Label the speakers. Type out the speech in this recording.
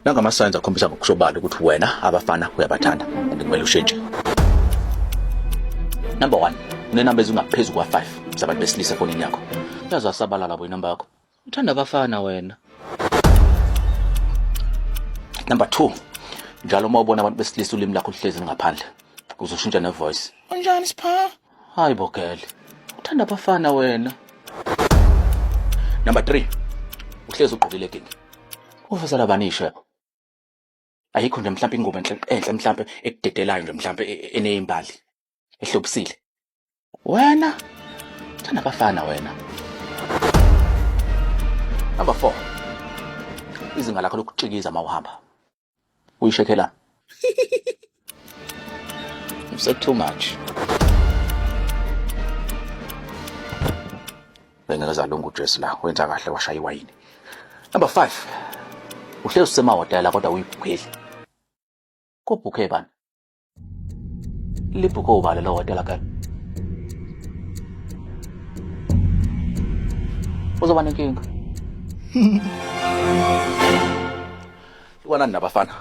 Speaker 1: Nangama-signs akhombisa ngokusobala ukuthi wena abafana uyabathanda and kumele ushintshe. Number 1, unenamba ezingaphezu kwa-5 zabantu besilisa efonini yakho. Yaze asabalala bo inamba yakho. Uthanda abafana wena. Number 2, njalo uma ubona abantu besilisa ulimi lakho luhlezi ngaphandle, uzoshintsha ne-voice. Unjani Sipha? Hayi bo girl. Uthanda abafana wena. Number 3, uhlezi ugqokile legging. Uvezela bani ishebo? Ayikho nje mhlawumbe ingubo enhle enhle mhlawumbe ekudedelayo nje mhlawumbe eneyimbali ehlobisile. Wena uthanda abafana wena. Number 4. Izinga lakho lokutshikiza uma uhamba. Uyishekela. You've said too much. Bengeke zalunga uJesu la, wenza kahle washaya iwayini. Number 5. Uhlezi usemahhotela kodwa uyibhukheli. Kubhukhe bani? Libhukhe ubani lo hhotela girl? Uzoba nenkinga. Hlukanani nabafana.